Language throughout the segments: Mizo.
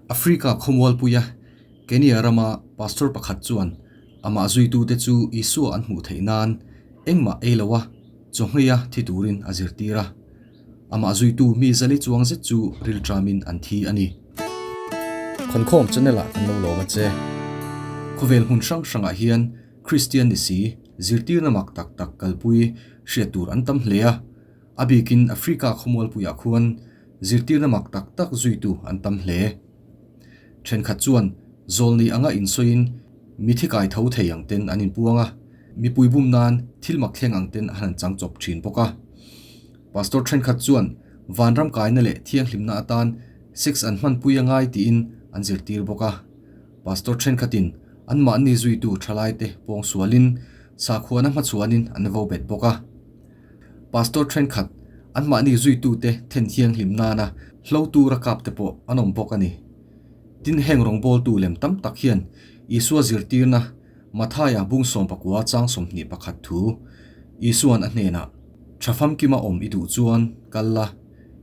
Africa khawmualpuia Kenya rama pastor pakhat chuan amah zuitute chu Isua an hmuh theih nan engmah ei loa chawhngheia thi turin a zirtir a. Amah zuitu mi zali chuang zet chu rilṭamin an thi a ni. Khawnkhawm channel ah kan lo lawm a che. Khawvel hmun hrang hrangah hian Kristian ni si zirtirna mak tak tak kalpui hriat tur an tam hle a. A bikin Africa khawmualpuiah khuan zirtirna mak tak tak zuitu an tam hle. Thenkhat chuan zawlni anga insawiin mithi kai tho thei ang ten an inpuang a, mipui bum nan thil mak thleng ang ten an han chang chawp thin bawk a. Pastor thenkhat chuan vanram kaina leh thianghlimna atan sex an hmanpui a ngai tiin an zirtir bawk a. Pastor thenkhatin anmahni zuitu thalaite pawngsualin sakhuana hmachhuanin an vo bet bawk a. Pastor thenkhat, anmahni zuitute then thianghlim nana hlo tura kap te pawh an awm bawk a ni. Tin, heng rawngbawltu lem tam tak hian Isua zirtirna Mathaia bung sawmpakua chang 21 thu, Isuan a hnenah, Tha famkima awm i duh chuan kal la,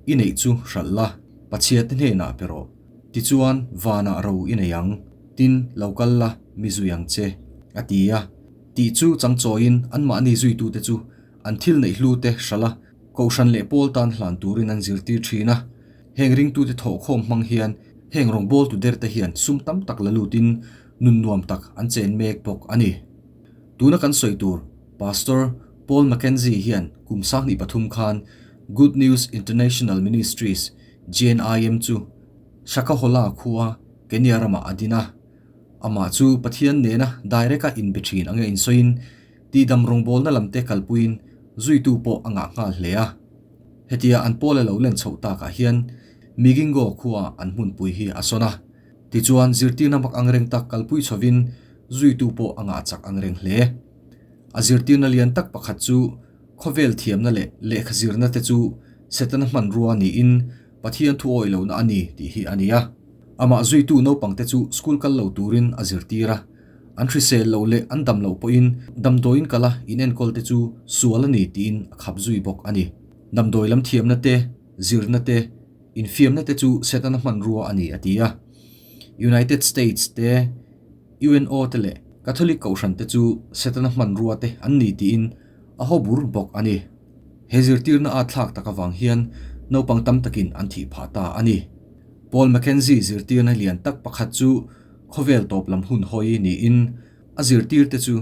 i neih chu hralh la, Pathiate hnenah pe rawh, tichuan vanah ro i nei ang, tin, lo kal la, mi zui ang che, a ti a. Tih chu changchawiin anmahni zuitute chu an thil neih hlute hralh a, kohhran leh pawl tan hlan turin an zirtir thin a. Heng ringtute thawhkhawm hmang hian heng rawngbawltu derte hian sum tam tak la lutin nun nuam tak an chen mek bawk a ni. Tuna kan sawi tur Pastor Paul Mackenzie hian kum 23 khan Good News International Ministries, GNIM, chu Shakahola khua, Kenya ramah a din a. Amah chu Pathian nena direct-a inbe thin anga insawiin, tihdam rawngbawlna lamte kalpuiin zuitu pawh a ngah nghal hle a. Hetia an pawl a lo len chhoh takah hian Migingo khuaah an hmunpui hi a sawn a. Tichuan, zirtirna mak angreng tak kalpui chhovin zuitu pawh a ngah chak angreng hle. A zirtirna lian tak pakhat chu khawvel thiamna leh lehkha zirna te chu Setana hmanrua niin Pathian thu awih lohna a ni tih hi a ni a. Amah zuitu naupangte chu school kal lo turin a zirtir a, an hrisel loh leh an dam loh pawhin damdawiin kala inenkawl te chu sual a ni tiin a khap zui bawk a ni. Damdawi lam thiamna te, zirna te, infiamna te chu Setana hmanrua a ni a ti a. United States te, UNO te leh Catholic kohhran te chu Setana hmanrua te an ni tiin a haw bur bawk a ni. He zirtirna a thlak tak avang hian naupang tam takin an thih phah ta a ni. Paul Mackenzie zirtirna lian tak pakhat chu khawvel tawp lam hun hawi niin a zirtirte chu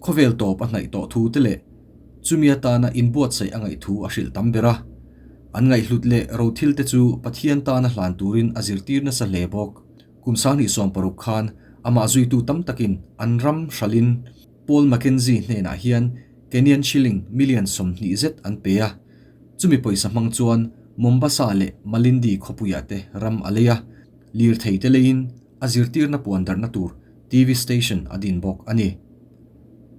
khawvel tawp a hnaih tawh thu te leh chumi atana inbuatsaih a ngaih thu a hrilh tam ber a. An ngaihhlut leh rothil te chu Pathian tana hlan turin a zirtir nasa hle bawk. Kum 2016 khan amah zuitu tam takin an ram hralhin Paul Mackenzie hnenah hian Kenyan shilling million 20 zet an pe a. Chumi pawisa hmang chuan Mombasa leh Malindi khawpuiah te ram a lei a, lirthei te leiin a zirtirna puan darhna tur TV station a din bawk a ni.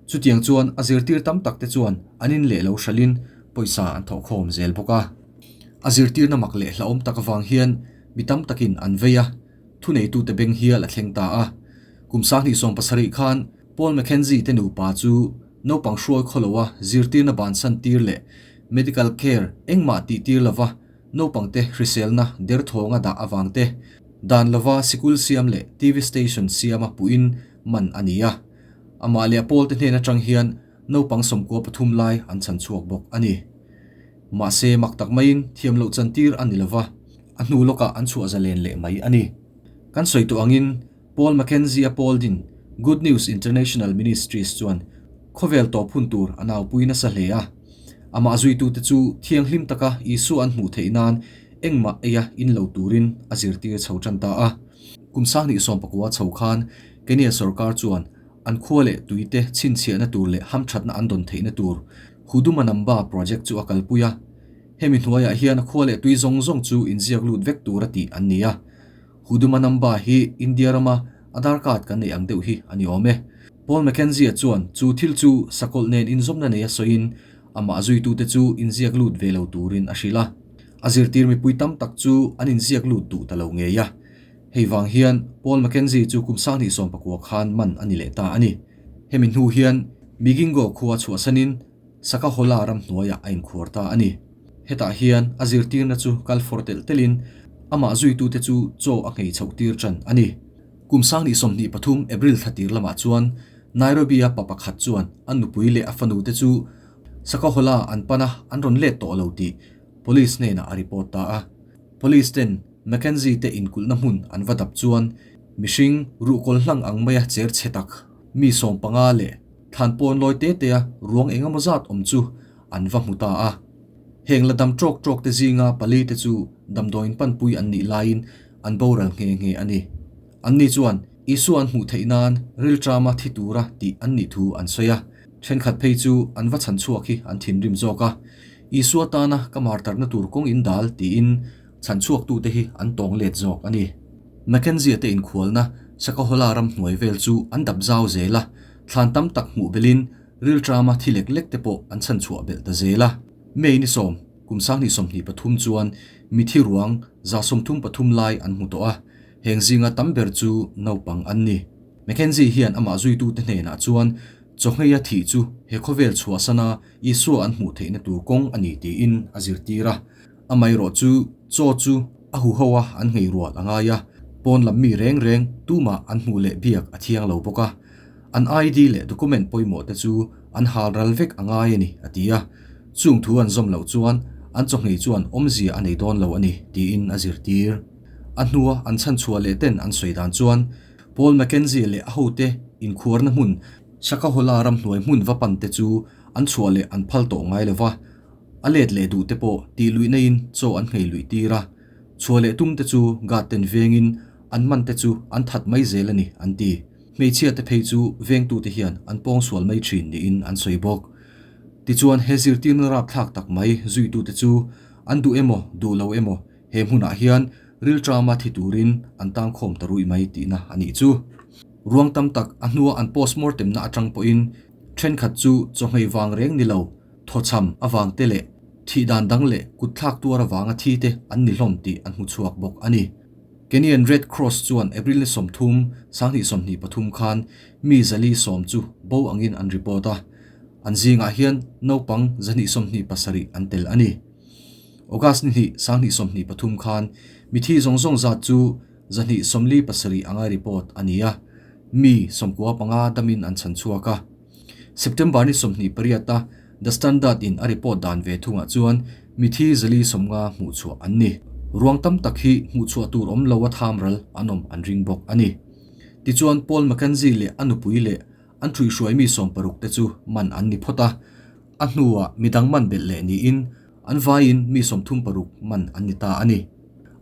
Chutiang chuan a zirtir tam tak te chuan an in leh lo hralhin pawisa an thawhkhawm zel bawk a. A zirtirna mak leh hlauhawm tak avang hian mi tam takin an vei a, thuneitute beng hial a thleng ta a. Kum 2017 khan Paul Mackenzie te nupa chu naupang hruai khawloa zirtirna bansan tir leh medical care engmah tih tir lova naupangte hriselna derthawnga dah avang te, dan lova sikul siam leh TV station siama puhin man a ni a. Amah leh a pawlte hnen atang hian naupang 93 lai an chhan chhuak bawk a ni. Mahse mak tak maiin thiam loh chantir a ni lova, a hnu lawkah an chhuah zalen leh mai a ni. Kan sawi tawh angin Paul Mackenzie-a pawl din Good News International Ministries chuan khawvel tawp hun tur a naupui nasa hle a. Amah zuitute chu thianghlim taka Isua an hmuh theih nan engmah eia in lo turin a zirtir chho tan ta a. Kum 2019 chho khan Kenya sorkar chuan an khua leh tuite chhinchhiahna tur leh hamthatna an dawn theihna tur Huduma Namba project chu a kalpui a. Hemi hnuaiah hian a khua leh tui zawng zawng chu inziak lut vek tura tih an ni a. Huduma Namba hi India rama Aadhaar card kan neih ang deuh hi a ni awm e. Paul Mackenzie chuan chu thil chu sakawlh nen inzawmna neia sawiin amah zuitute chu inziak lut ve lo turin a hrilh a. A zirtir mipui tam tak chu an inziak lut duh ta lo ngei a. Hei vang hian Paul Mackenzie chu kum 2019 khan man a ni leh ta a ni. Hemi hnu hian Migingo khua chhuahsanin Shakahola ram hnuaiah a inkhuar ta a ni. Hetah hian a zirtirna chu kal fawr telh telhin amah zuitute chu chaw a nghei chhoh tir tan a ni. Kum 2023 April thla tir lamah chuan Nairobi-a pa pakhat chuan a nupui leh a fanute chu Sakahola an pan a, an rawn let tawh lo tih Police hnenah a report ta a. Police ten Mackenzie te inkulhna hmun an va dap chuan mihring ruhkawl hlang ang maia cher chhe tak mi 15 leh thlan pawn lawi te tea ruang engemaw zat awm chu an va hmu ta a. Heng la dam tawk tawk te zinga pali te chu damdawiin panpui an nih laiin an boral nghe nghe a ni. Anni chuan Isua an hmuh theih nan rilṭama thi tura tih an nih thu an sawi a. Thenkhat phei chu an va chhan chhuak hi an thinrim zawk a. Isua tana ka martarna tur kawng in dal tiin chhan chhuaktute hi an tawng let zawk a ni. Mackenzie te inkhualna Shakahola ramhnuai vel chu an dap zau zel a, thlan tam tak hmuh belhin rilṭama thi lek lek te pawh an chhan chhuah belh ta zel a. May ni sawm, kum 2023 chuan mithi ruang 33 lai an hmu tawh a, heng zinga tam ber chu naupang an ni. Mackenzie hian amah zuitute hnenah chuan chawngheia thih chu he khawvel chhuahsana Isua an hmuh theihna tur kawng a ni tiin a zirtir a. Amaherawh chu chaw chu a huho a an nghei rual a ngai a, pawn lam mi reng reng tumah an hmuh leh biak a thiang lo bawk a. An ID leh document pawimawh te chu an hal ral vek a ngai a ni, a ti a. Chung thu an zawm loh chuan an chawngei chuan awmzia a nei dawn lo a ni, tiin a zirtir. A hnua an chhanchhuah leh ten an sawi dan chuan Paul Mackenzie leh a hote inkhuarna hmun Shakahola ramhnuai hmun va pan te chu an chhuah leh an phal tawh ngai lo va, a let leh duh te pawh tih luih neiin chaw an nghei luih tir a, chhuah leh tum te chu guard ten vengin an man te chu an that mai zel a ni an ti. Hmeichhia te phei chu vengtute hian an pawngsual mai thin niin an sawi bawk. Tichuan he zirtirna rapthlak tak mai zuitute chu an duh emaw duh lo emaw he hmunah hian rilṭama thi turin an tangkhawm ta ruih mai tihna a nih chu. Ruang tam tak a hnua an postmortem na atang pawhin thenkhat chu chawhmei vang reng ni lo, thawchham avang te leh thih dan dang leh kutthlak tuar avanga thi te an ni hlawm tih an hmu chhuak bawk a ni. Kenyan Red Cross chuan April ni 30, 2023 khan mi 410 chu bo angin an report a, an zingah hian naupang 227 an tel a ni. August ni hnih, 2023 khan mithi zawng zawng zat chu 247 anga report a ni a, mi 95 damin an chhan chhuak a. September ni 28 a The Standard in a report dan ve thungah chuan mithi 450 hmuh chhuah an ni. Ruang tam tak hi hmuh chhuah tur awm lo a tham ral an awm an ring bawk a ni. Tichuan Paul Mackenzie leh a nupui leh an thuihhruai mi 60 te chu man an ni phawt a, a hnuah midang man belh leh niin an vaiin mi 36 man an ni ta a ni.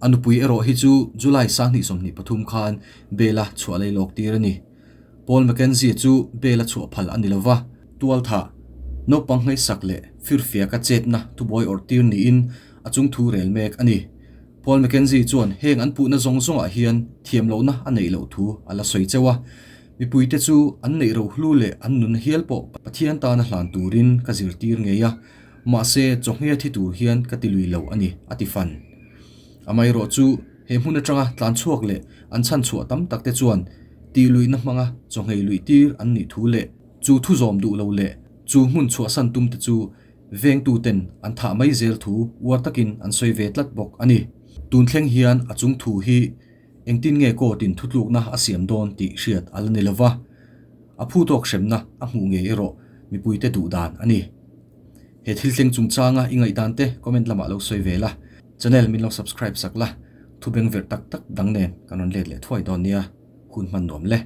A nupui erawh hi chu July 2023 khan bail-a chhuah lei lawk tir a ni. Paul Mackenzie chu bail-a chhuah phal a ni lova, tualthah, naupang ngaihsak leh firfiaka chetna thubuai awrh tir niin a chungthu rel mek a ni. Paul Mackenzie chuan heng an puhna zawng zawngah hian thiam lohna a neih loh thu a la sawi cheu a, mipuite chu an neih rohlu leh an nun hial pawh Pathian tana hlan turin ka zirtir ngei a, mahse chawhmeh thi tur hian ka ti lui lo a ni, a ti fan. Amaherawh chu he hmun atanga tlan chhuak leh an chhan chhuah tam tak te chuan tih luihna hmanga chawhmeh luih tir an nih thu leh chu thu zawm duh lo leh chu hmun chhuahsan tum te chu vengtu ten an thah mai zel thu uar takin an sawi ve tlat bawk a ni. Tun thleng hian a chung thu hi engtin nge court in thutlukna a siam dawn tih hriat a la ni lova, a phu tawk hremna a hmuh ngei erawh mipuite duh dan a ni. He thil thleng chungchanga i ngaihdan te comment lamah lo sawi ve la, channel min lo subscribe sak la, thu beng verh tak tak dang nen kan rawn let leh thuai dawn nia, hun hman nuam le.